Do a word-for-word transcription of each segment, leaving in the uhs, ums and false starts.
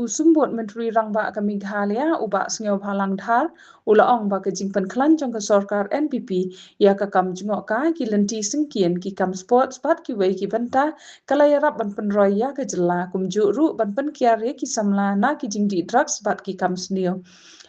U Symbud Myntri Rangbah ka Meghalaya, u Bah Sniawbhalang Dhar, u la ong ba ka jingpynkhlaiñ jong ka sorkar N P P ïa ka kam jngohkai, ki lynti syngkien, ki kam sports bad kiwei ki bynta ka la ïarap ban pynroi ïa ka jylla, kumjuh ruh ban pynkiar ïa ki samla na ki jingdih drugs bad ki kam sniew.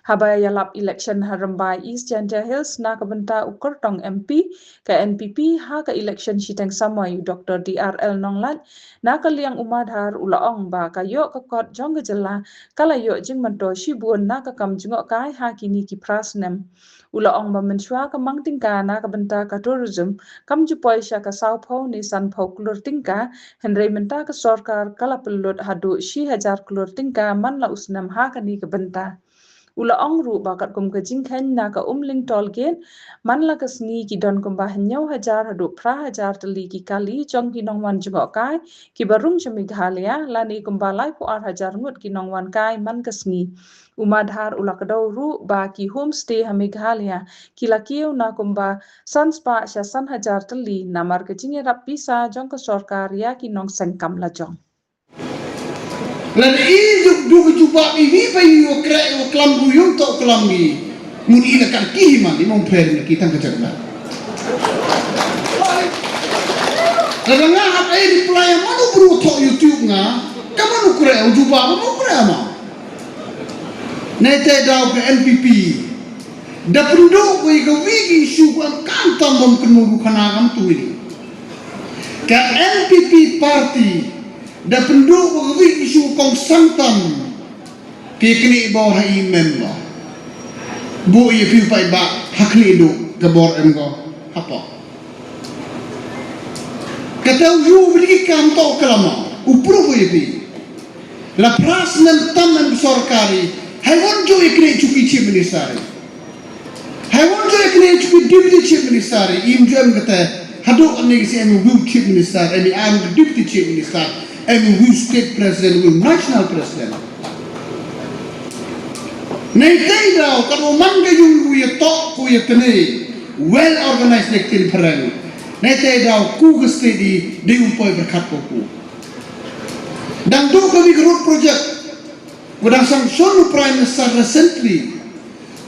Haba ïalap election ha Rymbai East Jaintia Hills na ka bynta u kyrtong M P ka N P P ha ka election shiteng samoi, u Doctor D R L Nonglait, na ka liang u Ma Dhar u la ong ba ka ïoh ka kot jong ka jylla ka la ïoh jingmyntoi shibun na ka kam jngohkai ha kine ki phra snem. U la ong ba mynshuwa ka mang tyngka na ka bynta ka tourism kam ju poi sha ka sawphew ne sanphew klur tyngka, hynrei mynta ka sorkar ka la pynlut haduh shi hajar klur tyngka man la u snem ha kane ka bynta. U la ong ruh ba katkum ka jingkheiñ na ka Umling Toll Gate, man la ka sngi ki don kumba hynñiew hajar haduh phra hajar tylli ki kali jong ki nongwan jngohkai kiba rung sha Meghalaya, lane kumba laiphew ar hajar ngut ki nongwan kai man ka sngi. U Ma Dhar u la kdew ruh ba ki homestay ha Meghalaya ki la kiew na kumba san spah sha san hajar tylli namar ka jingïarap pisa jong ka sorkar ïa ki nongseng kam lajong. Lada i juk du ka jubab i wi ba i wa kreh wa klam gu yung to klam gi. Mun i la kar ki hi man i mong pher na ki tang ka jat na. Lada nga hap ai reply a manu bru to YouTube nga. Ka manu kreh u jubab manu kreh ma. Nai te daw ka N P P. Da pynduh ko i ka wi ki issue ko am kam tam bom kynmu gu khana kam tu ini. Ka N P P party da pynduh ba ka wi issue kong sangtam ki kini ba ha i member. Bu i piu pai ba ha kini du ka bor em ko hapa. Kata u yu bili kam to kalama u proof i pi. La pras nem tam em sorkari. Hai won jo i kini chuki chief minister. Hai won jo i kini chuki deputy chief minister. Im jo em kata hadu ani si em wu chief minister. Em am deputy chief minister. Em wu state president wu national president. Nei tei dau kan man ga yu wu ya to ku ya tene. Well organized ne kin pharang. Nei tei dau ku ga state di di u poi berkat ko ku. Dang du ka wi ka road project. Ku dang sanction u Prime Minister recently.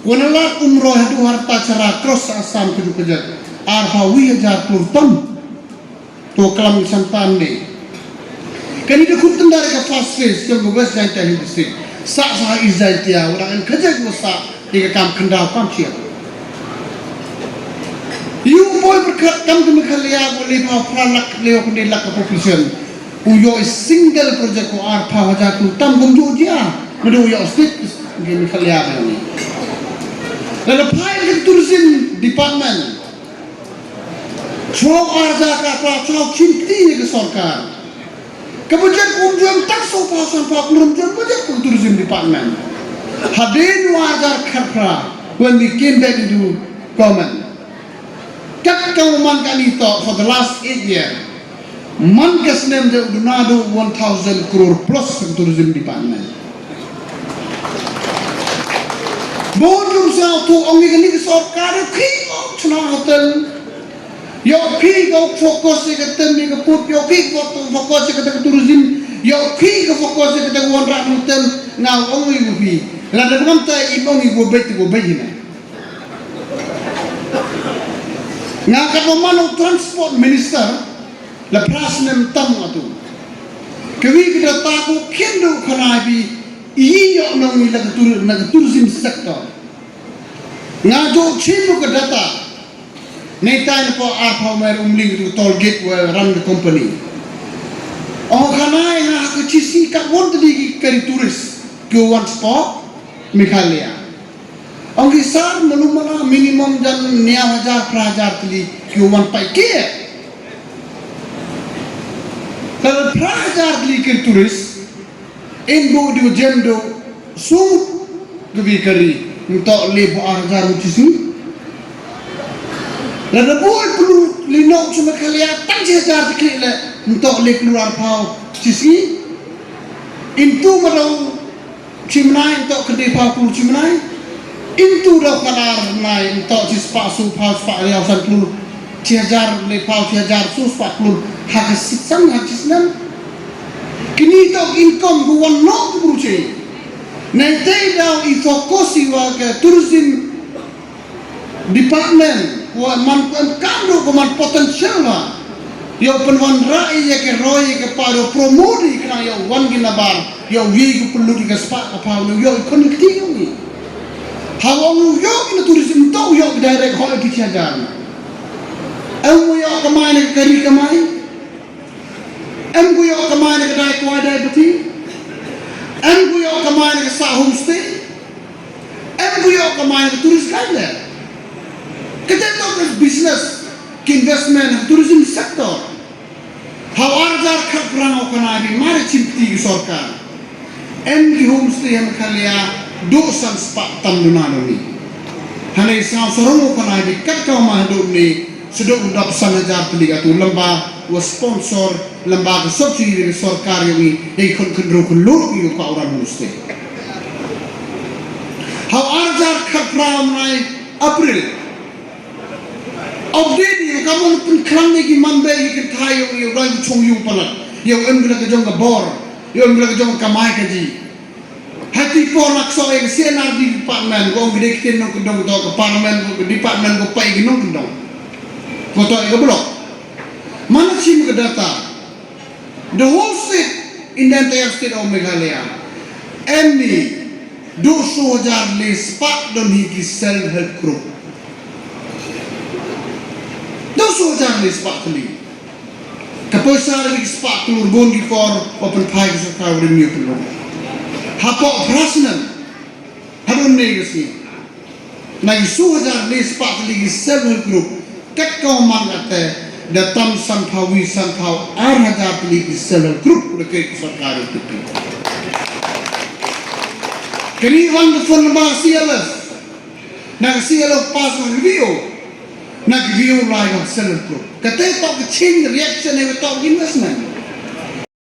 Ku na lak umroi hadu harta chara cross Assam ka du ka jat. Arphew wi hajar klur tam. To klam santan ne. Kani da khut tendar ka first phase jong ka West Jaintia Hills District. Sa sa East Jaintia, u dang en ka jat u sa. Ïa ka kam khyndaw kam chiah. Ïa u boi berkat kam ka Meghalaya ko le phaw phra lak le ko ne lak ka population. U ïoh single project ko arphew hajar tu tam gum ju jia. Madu u ïoh state ka Meghalaya ka ni. Lada phai ka tourism department. Chwa arja ka pa chwa chinti ka sorkar. Ka budget um juang tak so pa san pa um juang budget ka tourism department. Hadin wa hajar khatphra when we came back into government. Kat ka man ka ni to for the last eight year. Man ka snem de duna do one thousand crore plus ka tourism department. Bo dum sa to ong ni ka ni ka sorkar ki ong chuna hotel. Yo ki ko focus ïa ka tem ïa ka put, yo ki ko focus ïa ka tourism, yo ki ko focus ïa ka wan rak tem, nga ong ïa ki. La da ngam ta i ong ïa ko beit ko beit na. Nga ka ko mano transport minister, la pras nem tam atu. Ka wi ka ta ko kendo khana bi i yo nong ïa la ka tur-, na ka tourism sector. Nga jo chim ka data. Nei tai na po arphew mer Umling tu toll gate wa run the company. Oh, khana nga ha ka chisi ka won tadi ki kari tourist ki wan spa Meghalaya. Ong ki sar malu mala minimum jan niaw hajar phra hajar tali ki wan pai ke. Kal phra hajar tali kari tourist. In bu di jem do su du bi kari ntok le bu ar hajar u chisi. Lada bu i pulu li nok chuma khalia tang chi hajar tikli le ntok le pulu ar pau chisi. Intu madau chimnai ntok kedi pau pulu chimnai. Intu dau kadar nai ntok chi spa su pau spa riau san pulu. Chi hajar le pau chi hajar su spa pulu. Haka sitsang haka sisnem. Kini toh ki income ki wan noh ki bru chi. Nangta daw i focus i wa ka tourism department, wa man ku em kam ruh ku man potential wa. Yow pynwanrah i ya ka roi ya ka pa, yow promote i khnang yow wan ki nabar, yow ye ku pynlut i ka spah ka phaw, yow yow i khon i kti yow i. Hawa yow yow i na tourism toh yow i direct hoi phi cha jan. Em yow kamai na ka kari kamai. Em ku yoh kamai na ka dai kwai dai bati. Em ku yoh kamai na ka sah homestay. Em ku yoh kamai na ka tourist guide. Kata toh ka business, ka investment ha tourism sector. Ha u ar hajar khatphra u khanai bi mare chim kti ki sorkar. Em ki homestay ha Meghalaya duh san spah tam duna duni. Hane sa sarong u khanai bi kat ka ma haduh ni. Sdok u dap san hajar tylli ka tu lamba wa sponsor lamba ka subsidy ka sorkar yong i, i khon khon ru khon lut i pa uran muste. Ha u ar hajar khatphra u nai April. Update i ka mon pun khlang ni ki man be i ki thai yong i ran chong yu palat. Yow em gna ka jong ka bor. Yow em gna ka jong ka mai ka ji. Hati por nak so eng C N R D department ko ong gede kiten nong kendong to ka parliament ko department ko pai ki nong kendong. Ko to ka block. Mana chim ka data. The whole state, in the entire state of Meghalaya. Any duh so hajar le spah don hi ki self help group. Duh so hajar le spah kali. Ka poisa ri ki spah klur bun ki kor, o pynphai ki sorkar u ri miu pynlong. Hapoh phrasnan, hadun ne ka si. Na ki so hajar ne spah tylli ki self help group, kat ka man kate, da tam sanphaw wi sanphaw ar hajar tylli ki self help group, da ke ki sorkar u tipi. Kani wan da phone ba C L F. Na ka C L F pass na ka V O. Na ka V O lai ka self help group. Kate tok ka chain reaction e tok investment.